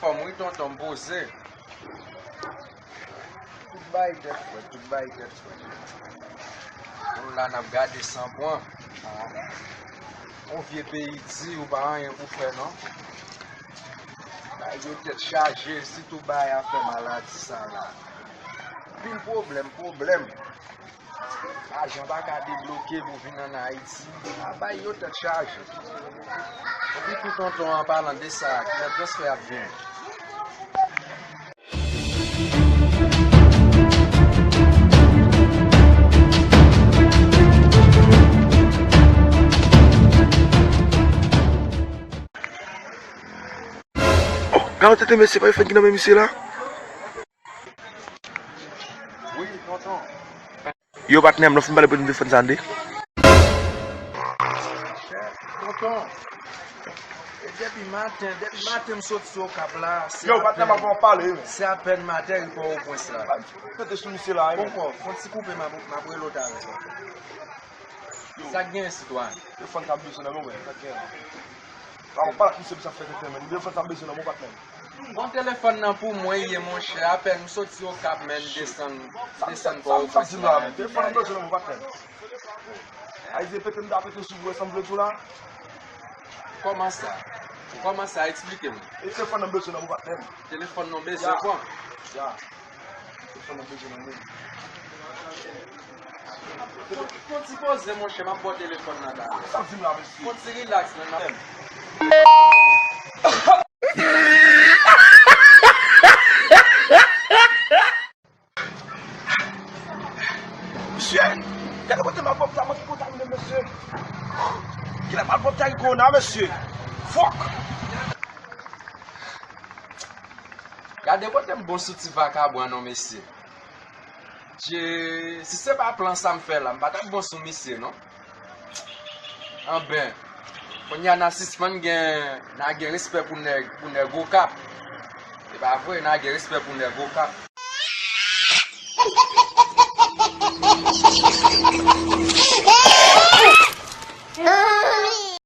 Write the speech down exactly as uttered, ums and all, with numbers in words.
Fòm wi tonton, m poze. Tout bay tèt frèt, tout bay tèt frèt. Nou la n ap gade san pran. Yon vye peyi di ou pa anyen pou fè non. Bay yo tèt chaje, sitou bay afè maladi sa la. Pil pwoblèm, pwoblèm. Lajan pa ka debloke pou vin ann Ayiti. A bay yo tèt chaje. Epi tou tonton an palan de sa, lè transfè ap vini. Oh, gade tete mesye, pa yo fè ki nan men misye la? Wi, tonton. Yo, patnè m, non, fin pale pou telefòn sa ande. Tonton, e depi maten, depi maten m soti Okap la, se Yo, patnè m, apèn, ap pale, men. Se apèn m ateri Pòtoprens la. Pete sou misye la, men. Ponkò, fon ti koupe, m ap, m ap rele w talè, tonton. Sa k genyen, sitwayen? Telefòn sa ap bezwen nan men w, men. Sa k genyen? Sa w pale ak misye, misye ap fè tenten, men. Telefòn sa ap bezwen nan men w, patnè m. Bon, telefòn nan pou mwen ye, monchè. Apèn m soti Okap, men, m desann, desann Pòtoprens la. Telefòn nan bezwen nan men w, patnè m. Ayiti pete m ta pete sou vre, sa m vle di w la. Kòman sa? Kòman sa? Eksplike m. E telefòn nan bezwen nan men w, patnè m. Telefòn nan bezwen kòman? Ya. Telefòn nan bezwen nan men w. Fon ti poze, monchè, m ap ba w telefòn nan talè. Sa w di m la, mesye? Fon ti rilaks, men, m ap Mesye, gade kote m ap pran pou ta manke kontamine, mesye. Kilè m al pran pou ta gen kowona, mesye. Fòk. Gade kote m bon sou ti vakabon an non, mesye. Je, si se pa plan sa m fè la, m pa t ap bon sou misye, non. Anben, kounye a n a sispann gen, n a gen respè pou nèg, pou nèg Okap. Se pa vre, n a gen respè pou nèg Okap.